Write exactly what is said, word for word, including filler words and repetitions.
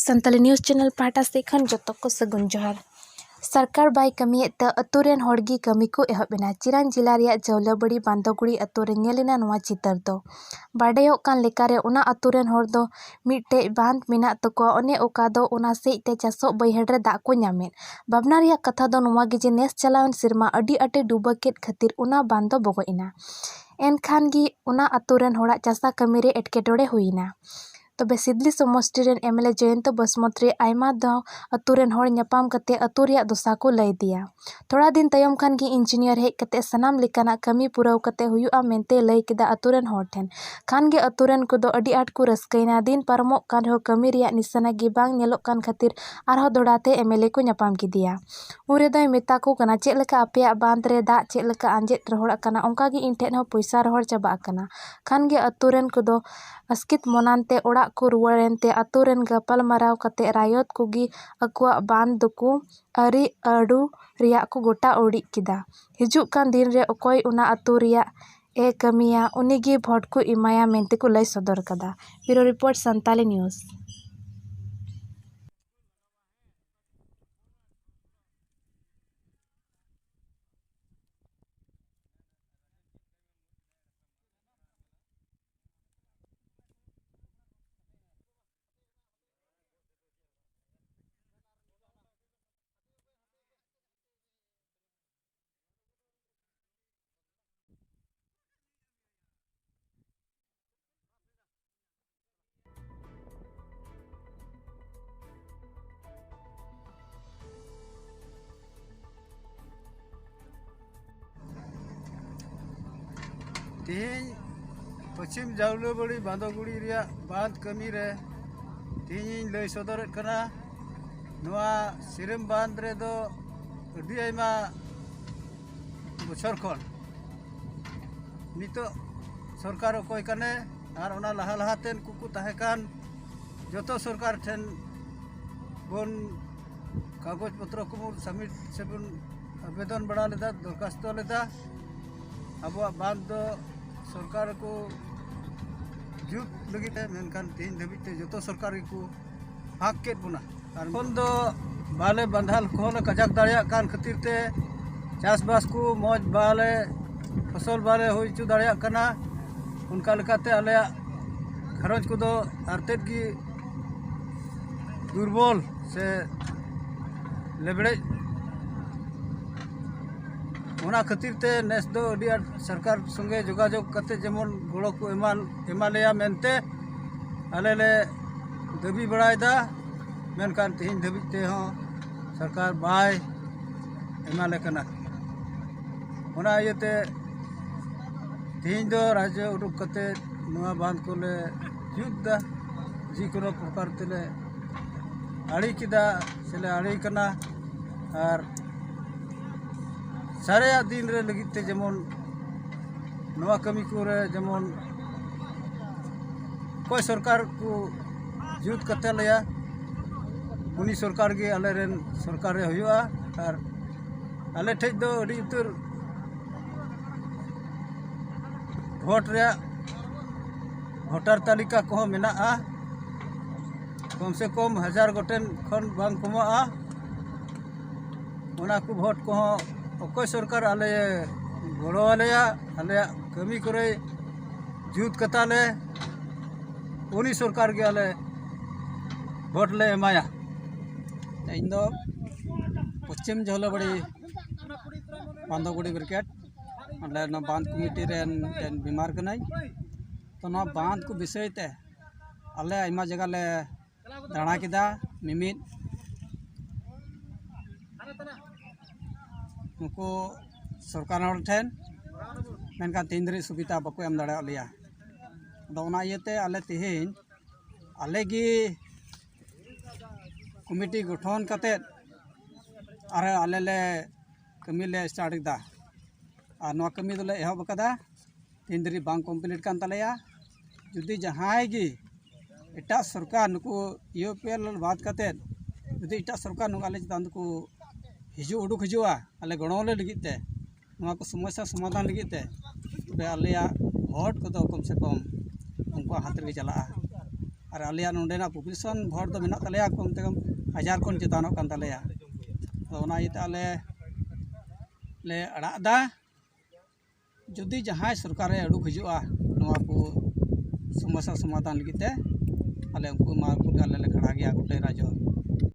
Santali news channel ᱯᱟᱦᱴᱟ ᱥᱮᱫ ᱠᱷᱚᱱ ᱡᱚᱛᱚ ᱠᱚ ᱥᱟᱹᱜᱩᱱ ᱡᱚᱦᱟᱨ᱾ ᱥᱚᱨᱠᱟᱨ ᱵᱟᱭ ᱠᱟᱹᱢᱤᱭᱮᱫ ᱛᱮ ᱟᱹᱛᱩ ᱨᱮᱱ ᱦᱚᱲ ᱜᱮ ᱠᱟᱹᱢᱤ ᱠᱚ ᱮᱦᱚᱵ ᱮᱱᱟ᱾ ᱪᱤᱨᱟᱱ ᱡᱮᱞᱟ ᱨᱮᱭᱟᱜ ᱡᱟᱹᱣᱞᱟᱹᱵᱟᱹᱲᱤ ᱵᱟᱸᱫᱚᱜᱩᱲᱤ ᱟᱹᱛᱩ ᱨᱮ ᱧᱮᱞ ᱮᱱᱟ ᱱᱚᱣᱟ ᱪᱤᱛᱟᱹᱨ ᱫᱚ᱾ ᱵᱟᱰᱟᱭᱚᱜ ᱠᱟᱱ ᱞᱮᱠᱟᱨᱮ ᱚᱱᱟ ᱟᱹᱛᱩ ᱨᱮᱱ ᱦᱚᱲ ᱫᱚ ᱢᱤᱫᱴᱮᱡ ᱵᱟᱸᱫ ᱢᱮᱱᱟᱜ ᱛᱟᱠᱚᱣᱟ, ᱚᱱᱮ ᱚᱠᱟ ᱫᱚ ᱚᱱᱟ ᱥᱮᱡ ᱛᱮ ᱪᱟᱥᱚᱜ ᱵᱟᱹᱭᱦᱟᱹᱲ ᱨᱮ ᱫᱟᱜ ᱠᱚ ᱧᱟᱢᱮᱫ᱾ ᱵᱷᱟᱵᱽᱱᱟ ᱨᱮᱭᱟᱜ ᱠᱟᱛᱷᱟ ᱫᱚ ᱱᱚᱣᱟ ᱜᱮ ᱡᱮ ᱱᱮᱥ ᱪᱟᱞᱟᱣᱮᱱ ᱥᱮᱨᱢᱟ ᱟᱹᱰᱤ ᱟᱸᱴᱮ ᱰᱩᱵᱟᱹ ᱠᱮᱫ ᱠᱷᱟᱹᱛᱤᱨ ᱚᱱᱟ ᱵᱟᱸᱫ ᱫᱚ ᱵᱚᱜᱚᱡ ᱮᱱᱟ᱾ ᱮᱱᱠᱷᱟᱱ ᱜᱮ ᱚᱱᱟ ᱟᱹᱛᱩ ᱨᱮᱱ ᱦᱚᱲᱟᱜ ᱪᱟᱥᱟ ᱠᱟᱹᱢᱤ ᱨᱮ ᱮᱴᱠᱮᱴᱚᱬᱮ ᱦᱩᱭ ᱮᱱᱟ᱾ ᱛᱚᱵᱮ ᱥᱤᱫᱽᱞᱤ ᱥᱚᱢᱚᱥᱴᱤ ᱨᱮᱱ ᱮᱢᱮᱞᱮ ᱡᱚᱭᱚᱱᱛᱚ ᱵᱟᱥᱢᱚᱛ ᱨᱮ ᱟᱭᱢᱟ ᱫᱷᱟᱣ ᱟᱹᱛᱩ ᱨᱮᱱ ᱦᱚᱲ ᱧᱟᱯᱟᱢ ᱠᱟᱛᱮ ᱟᱹᱛᱩ ᱨᱮᱭᱟᱜ ᱫᱚᱥᱟ ᱠᱚ ᱞᱟᱹᱭ ᱟᱫᱮᱭᱟ᱾ ᱛᱷᱚᱲᱟ ᱫᱤᱱ ᱛᱟᱭᱚᱢ ᱠᱷᱟᱱ ᱜᱮ ᱤᱧᱡᱤᱱᱤᱭᱟᱨ ᱦᱮᱡ ᱠᱟᱛᱮ ᱥᱟᱱᱟᱢ ᱞᱮᱠᱟᱱᱟᱜ ᱠᱟᱹᱢᱤ ᱯᱩᱨᱟᱹᱣ ᱠᱟᱛᱮ ᱦᱩᱭᱩᱜᱼᱟ ᱢᱮᱱᱛᱮ ᱞᱟᱹᱭ ᱠᱮᱫᱟ ᱟᱹᱛᱩ ᱨᱮᱱ ᱦᱚᱲ ᱴᱷᱮᱱ᱾ ᱠᱷᱟᱱ ᱜᱮ ᱟᱹᱛᱩ ᱨᱮᱱ ᱠᱚᱫᱚ ᱟᱹᱰᱤ ᱟᱸᱴ ᱠᱚ ᱨᱟᱹᱥᱠᱟᱹᱭᱮᱱᱟ᱾ ᱫᱤᱱ ᱯᱟᱨᱚᱢᱚᱜ ᱠᱟᱱ ᱨᱮᱦᱚᱸ ᱠᱟᱹᱢᱤ ᱨᱮᱭᱟᱜ ᱱᱤᱥᱟᱱᱟ ᱜᱮ ᱵᱟᱝ ᱧᱮᱞᱚᱜ ᱠᱟᱱ ᱠᱷᱟᱹᱛᱤᱨ ᱟᱨᱦᱚᱸ ᱫᱚᱦᱲᱟ ᱛᱮ ᱮᱢᱮᱞᱮ ᱠᱚ ᱧᱟᱯᱟᱢ ᱠᱮᱫᱮᱭᱟ᱾ ᱩᱱ ᱨᱮᱫᱚᱭ ᱢᱮᱛᱟ ᱠᱚ ᱠᱟᱱᱟ, "ᱪᱮᱫ ᱞᱮᱠᱟ ᱟᱯᱮᱭᱟᱜ ᱵᱟᱸᱫᱽ ᱨᱮ ᱫᱟᱜ ᱪᱮᱫ ᱞᱮᱠᱟ ᱟᱸᱡᱮᱫ ᱨᱚᱦᱚᱲ ᱟᱠᱟᱱᱟ, ᱚᱱᱠᱟ ᱜᱮ ᱤᱧ ᱴᱷᱮᱱ ᱦᱚᱸ ᱯᱚᱭᱥᱟ ᱨᱚᱦᱚᱲ ᱪᱟᱵᱟ ᱟᱠᱟᱱᱟ᱾" ᱠᱷᱟᱱ ᱜᱮ ᱟᱹᱛᱩ ᱨᱮᱱ ᱠᱚᱫᱚ ᱟᱥᱠᱮᱛ ᱢᱚᱱᱟᱱ ᱛᱮ ᱚᱲᱟᱜ ᱠᱚ ᱨᱩᱣᱟᱹᱲ ᱮᱱ ᱛᱮ ᱟᱹᱛᱩ ᱨᱮᱱ ᱜᱟᱯᱟᱞ ᱢᱟᱨᱟᱣ ᱠᱟᱛᱮ ᱨᱟᱭᱚᱛ ᱠᱚᱜᱮ ᱟᱠᱚᱣᱟᱜ ᱵᱟᱸᱫᱽ ᱫᱚᱠᱚ ᱟᱹᱨᱤ ᱟᱹᱰᱩ ᱨᱮᱭᱟᱜ ᱠᱚ ᱜᱚᱴᱟ ᱩᱰᱤᱡ ᱠᱮᱫᱟ᱾ ᱦᱤᱡᱩᱜ ᱠᱟᱱ ᱫᱤᱱ ᱨᱮ ᱚᱠᱚᱭ ᱚᱱᱟ ᱟᱹᱛᱩ ᱨᱮᱭᱟᱜ ᱮ ᱠᱟᱹᱢᱤᱭᱟ, ᱩᱱᱤ ᱜᱮ ᱵᱷᱳᱴ ᱠᱚ ᱮᱢᱟᱭᱟ ᱢᱮᱱᱛᱮ ᱠᱚ ᱞᱟᱹᱭ ᱥᱚᱫᱚᱨ ᱠᱟᱫᱟ᱾ ᱵᱤᱭᱩᱨᱳ ᱨᱤᱯᱳᱨᱴ, ᱥᱟᱱᱛᱟᱞᱤ ᱱᱤᱭᱩᱡᱽ᱾ ᱛᱮᱦᱮᱧ ᱯᱚᱪᱷᱤᱢ ᱡᱟᱣᱞᱟᱹᱵᱟᱲᱤ ᱵᱟᱸᱫᱚᱜᱩᱲᱤ ᱨᱮᱭᱟᱜ ᱵᱟᱸᱫᱽ ᱠᱟᱹᱢᱤ ᱨᱮ ᱛᱮᱦᱮᱧᱤᱧ ᱞᱟᱹᱭ ᱥᱚᱫᱚᱨᱮᱫ ᱠᱟᱱᱟ᱾ ᱱᱚᱣᱟ ᱥᱤᱨᱟᱹᱢ ᱵᱟᱸᱫᱽ ᱨᱮᱫᱚ ᱟᱹᱰᱤ ᱟᱭᱢᱟ ᱵᱚᱪᱷᱚᱨ ᱠᱷᱚᱱ ᱱᱤᱛᱚᱜ ᱥᱚᱨᱠᱟᱨ ᱚᱠᱚᱭ ᱠᱟᱱᱮ ᱟᱨ ᱚᱱᱟ ᱞᱟᱦᱟ ᱞᱟᱦᱟᱛᱮ ᱱᱩᱠᱩ ᱠᱚ ᱛᱟᱦᱮᱸ ᱠᱟᱱ ᱡᱚᱛᱚ ᱥᱚᱨᱠᱟᱨ ᱴᱷᱮᱱ ᱵᱚᱱ ᱠᱟᱜᱚᱡᱽ ᱯᱚᱛᱨᱚ ᱠᱚᱵᱚᱱ ᱥᱟᱵᱢᱤᱴ ᱥᱮᱵᱚᱱ ᱟᱵᱮᱫᱚᱱ ᱵᱟᱲᱟ ᱞᱮᱫᱟ, ᱫᱚᱨᱠᱷᱟᱥᱛᱚ ᱞᱮᱫᱟ ᱟᱵᱚᱣᱟᱜ ᱵᱟᱸᱫᱽ ᱫᱚ ᱥᱚᱨᱠᱟᱨ ᱠᱚ ᱡᱩᱛ ᱞᱟᱹᱜᱤᱫ ᱛᱮ, ᱢᱮᱱᱠᱷᱟᱱ ᱛᱮᱦᱮᱧ ᱫᱷᱟᱹᱵᱤᱡ ᱛᱮ ᱡᱚᱛᱚ ᱥᱚᱨᱠᱟᱨ ᱜᱮᱠᱚ ᱯᱷᱟᱸᱠ ᱠᱮᱫ ᱵᱚᱱᱟ᱾ ᱟᱨ ᱠᱷᱚᱱ ᱫᱚ ᱵᱟᱞᱮ ᱵᱟᱸᱫᱷᱟᱞ ᱠᱚᱦᱚᱸ ᱞᱮ ᱠᱟᱡᱟᱠ ᱫᱟᱲᱮᱭᱟᱜ ᱠᱟᱱ ᱠᱷᱟᱹᱛᱤᱨ ᱛᱮ ᱪᱟᱥᱵᱟᱥ ᱠᱚ ᱢᱚᱡᱽ ᱵᱟᱞᱮ, ᱯᱷᱚᱥᱚᱞ ᱵᱟᱞᱮ ᱦᱩᱭ ᱦᱚᱪᱚ ᱫᱟᱲᱮᱭᱟᱜ ᱠᱟᱱᱟ᱾ ᱚᱱᱠᱟ ᱞᱮᱠᱟᱛᱮ ᱟᱞᱮᱭᱟᱜ ᱜᱷᱟᱨᱚᱸᱡᱽ ᱠᱚᱫᱚ ᱟᱨᱛᱮᱫ ᱜᱮ ᱫᱩᱨᱵᱚᱞ ᱥᱮ ᱞᱮᱵᱲᱮᱡ᱾ ᱚᱱᱟ ᱠᱷᱟᱹᱛᱤᱨ ᱛᱮ ᱱᱮᱥ ᱫᱚ ᱟᱹᱰᱤ ᱟᱸᱴ ᱥᱚᱨᱠᱟᱨ ᱥᱚᱸᱜᱮ ᱡᱳᱜᱟᱡᱳᱜᱽ ᱠᱟᱛᱮ ᱡᱮᱢᱚᱱ ᱜᱚᱲᱚ ᱠᱚ ᱮᱢᱟ, ᱮᱢᱟ ᱞᱮᱭᱟ ᱢᱮᱱᱛᱮ ᱟᱞᱮ ᱞᱮ ᱫᱟᱹᱵᱤ ᱵᱟᱲᱟᱭᱮᱫᱟ᱾ ᱢᱮᱱᱠᱷᱟᱱ ᱛᱮᱦᱮᱧ ᱫᱷᱟᱹᱵᱤᱡ ᱛᱮᱦᱚᱸ ᱥᱚᱨᱠᱟᱨ ᱵᱟᱭ ᱮᱢᱟᱞᱮ ᱠᱟᱱᱟ᱾ ᱚᱱᱟ ᱤᱭᱟᱹᱛᱮ ᱛᱮᱦᱮᱧ ᱫᱚ ᱨᱟᱡᱽ ᱩᱰᱩᱠ ᱠᱟᱛᱮ ᱱᱚᱣᱟ ᱵᱟᱸᱫᱷ ᱠᱚᱞᱮ ᱡᱩᱛ ᱫᱟ, ᱡᱮᱠᱳᱱᱳ ᱯᱨᱚᱠᱟᱨ ᱛᱮᱞᱮ ᱟᱲᱮ ᱠᱮᱫᱟ ᱥᱮᱞᱮ ᱟᱲᱮ ᱠᱟᱱᱟ᱾ ᱟᱨ ᱥᱟᱨᱮᱭᱟᱜ ᱫᱤᱱ ᱨᱮ ᱞᱟᱹᱜᱤᱫ ᱛᱮ ᱡᱮᱢᱚᱱ ᱱᱚᱣᱟ ᱠᱟᱹᱢᱤ ᱠᱚᱨᱮ ᱡᱮᱢᱚᱱ ᱚᱠᱚᱭ ᱥᱚᱨᱠᱟᱨ ᱠᱚ ᱡᱩᱛ ᱠᱟᱛᱮ ᱞᱮᱭᱟ, ᱩᱱᱤ ᱥᱚᱨᱠᱟᱨ ᱜᱮ ᱟᱞᱮ ᱨᱮᱱ ᱥᱚᱨᱠᱟᱨᱮ ᱦᱩᱭᱩᱜᱼᱟ᱾ ᱟᱨ ᱟᱞᱮ ᱴᱷᱮᱡ ᱫᱚ ᱟᱹᱰᱤ ᱩᱛᱟᱹᱨ ᱵᱷᱳᱴ ᱨᱮᱭᱟᱜ ᱵᱷᱳᱴᱟᱨ ᱛᱟᱹᱞᱤᱠᱟ ᱠᱚᱦᱚᱸ ᱢᱮᱱᱟᱜᱼᱟ, ᱠᱚᱢ ᱥᱮ ᱠᱚᱢ ᱦᱟᱡᱟᱨ ᱜᱚᱴᱮᱱ ᱠᱷᱚᱱ ᱵᱟᱝ ᱠᱚᱢᱚᱜᱼᱟ᱾ ᱚᱱᱟ ᱠᱚ ᱵᱷᱳᱴ ᱠᱚᱦᱚᱸ ᱚᱠᱚᱭ ᱥᱚᱨᱠᱟᱨ ᱟᱞᱮ ᱜᱚᱲᱚ ᱟᱞᱮᱭᱟ, ᱟᱞᱮᱭᱟᱜ ᱠᱟᱹᱢᱤ ᱠᱚᱨᱮ ᱡᱩᱛ ᱠᱟᱛᱟ ᱞᱮ, ᱩᱱᱤ ᱥᱚᱨᱠᱟᱨ ᱜᱮ ᱟᱞᱮ ᱵᱷᱳᱴ ᱞᱮ ᱮᱢᱟᱭᱟ᱾ ᱤᱧ ᱫᱚ ᱯᱚᱪᱷᱤᱢ ᱡᱷᱟᱹᱞᱟᱹᱵᱟᱲᱤ ᱵᱟᱱᱫᱚᱜᱩᱲᱤ ᱵᱨᱤᱜᱮᱰ, ᱚᱸᱰᱮ ᱱᱚᱣᱟ ᱵᱟᱸᱫᱷ ᱠᱚᱢᱤᱴᱤ ᱨᱮᱱ ᱢᱤᱫᱴᱮᱱ ᱢᱮᱢᱵᱟᱨ ᱠᱟᱹᱱᱟᱹᱧ᱾ ᱛᱚ, ᱱᱚᱣᱟ ᱵᱟᱸᱫᱷ ᱠᱚ ᱵᱤᱥᱚᱭ ᱛᱮ ᱟᱞᱮ ᱟᱭᱢᱟ ᱡᱟᱭᱜᱟ ᱞᱮ ᱫᱟᱬᱟ ᱠᱮᱫᱟ, ᱢᱤᱢᱤᱫ ᱱᱩᱠᱩ ᱥᱚᱨᱠᱟᱨ ᱦᱚᱲ ᱴᱷᱮᱱ, ᱢᱮᱱᱠᱷᱟᱱ ᱛᱮᱦᱮᱧ ᱫᱷᱟᱹᱨᱤᱡ ᱥᱩᱵᱤᱫᱷᱟ ᱵᱟᱠᱚ ᱮᱢ ᱫᱟᱲᱮᱭᱟᱜ ᱞᱮᱭᱟ᱾ ᱟᱫᱚ ᱚᱱᱟ ᱤᱭᱟᱹᱛᱮ ᱟᱞᱮ ᱛᱮᱦᱮᱧ ᱟᱞᱮ ᱜᱮ ᱠᱚᱢᱤᱴᱤ ᱜᱚᱴᱷᱚᱱ ᱠᱟᱛᱮᱫ ᱟᱨ ᱟᱞᱮ ᱞᱮ ᱠᱟᱹᱢᱤ ᱞᱮ ᱥᱴᱟᱨᱴ ᱠᱮᱫᱟ᱾ ᱟᱨ ᱱᱚᱣᱟ ᱠᱟᱹᱢᱤ ᱫᱚᱞᱮ ᱮᱦᱚᱵ ᱟᱠᱟᱫᱟ, ᱛᱮᱦᱮᱧ ᱫᱷᱟᱹᱨᱤᱡ ᱵᱟᱝ ᱠᱚᱢᱯᱞᱤᱴ ᱠᱟᱱ ᱛᱟᱞᱮᱭᱟ᱾ ᱡᱩᱫᱤ ᱡᱟᱦᱟᱸᱭ ᱜᱮ ᱮᱴᱟᱜ ᱥᱚᱨᱠᱟᱨ, ᱱᱩᱠᱩ ᱤᱭᱩ ᱯᱤ ᱮᱞ ᱵᱟᱫ ᱠᱟᱛᱮᱫ ᱡᱩᱫᱤ ᱮᱴᱟᱜ ᱥᱚᱨᱠᱟᱨ ᱱᱚᱝᱠᱟ ᱟᱞᱮ ᱪᱮᱛᱟᱱ ᱫᱚᱠᱚ ᱦᱤᱡᱩᱜ ᱩᱰᱩᱠ ᱦᱤᱡᱩᱜᱼᱟ, ᱟᱞᱮ ᱜᱚᱲᱚ ᱟᱞᱮ ᱞᱟᱹᱜᱤᱫ ᱛᱮ, ᱱᱚᱣᱟ ᱠᱚ ᱥᱚᱢᱚᱥᱥᱟ ᱥᱚᱢᱟᱫᱷᱟᱱ ᱞᱟᱹᱜᱤᱫ ᱛᱮ, ᱛᱚᱵᱮ ᱟᱞᱮᱭᱟᱜ ᱵᱷᱳᱴ ᱠᱚᱫᱚ ᱠᱚᱢ ᱥᱮ ᱠᱚᱢ ᱩᱱᱠᱩᱣᱟᱜ ᱦᱟᱛ ᱨᱮᱜᱮ ᱪᱟᱞᱟᱜᱼᱟ᱾ ᱟᱨ ᱟᱞᱮᱭᱟᱜ ᱱᱚᱰᱮᱱᱟᱜ ᱯᱚᱯᱩᱞᱮᱥᱚᱱ ᱵᱷᱳᱴ ᱫᱚ ᱢᱮᱱᱟᱜ ᱛᱟᱞᱮᱭᱟ ᱠᱚᱢ ᱥᱮ ᱠᱚᱢ ᱦᱟᱡᱟᱨ ᱠᱷᱚᱱ ᱪᱮᱛᱟᱱᱚᱜ ᱠᱟᱱ ᱛᱟᱞᱮᱭᱟ᱾ ᱟᱫᱚ ᱚᱱᱟ ᱤᱭᱟᱹᱛᱮ ᱟᱞᱮ ᱞᱮ ᱟᱲᱟᱜ ᱮᱫᱟ᱾ ᱡᱩᱫᱤ ᱡᱟᱦᱟᱸᱭ ᱥᱚᱨᱠᱟᱨᱮ ᱩᱰᱩᱠ ᱦᱤᱡᱩᱜᱼᱟ ᱱᱚᱣᱟ ᱠᱚ ᱥᱚᱢᱚᱥᱥᱟ ᱥᱚᱢᱟᱫᱷᱟᱱ ᱞᱟᱹᱜᱤᱫ ᱛᱮ, ᱟᱞᱮ ᱩᱱᱠᱩ ᱮᱢᱟ ᱠᱚ ᱟᱞᱮ ᱞᱮ ᱠᱷᱟᱲᱟ ᱜᱮᱭᱟ ᱜᱚᱴᱟ ᱨᱟᱡᱽᱡᱚ᱾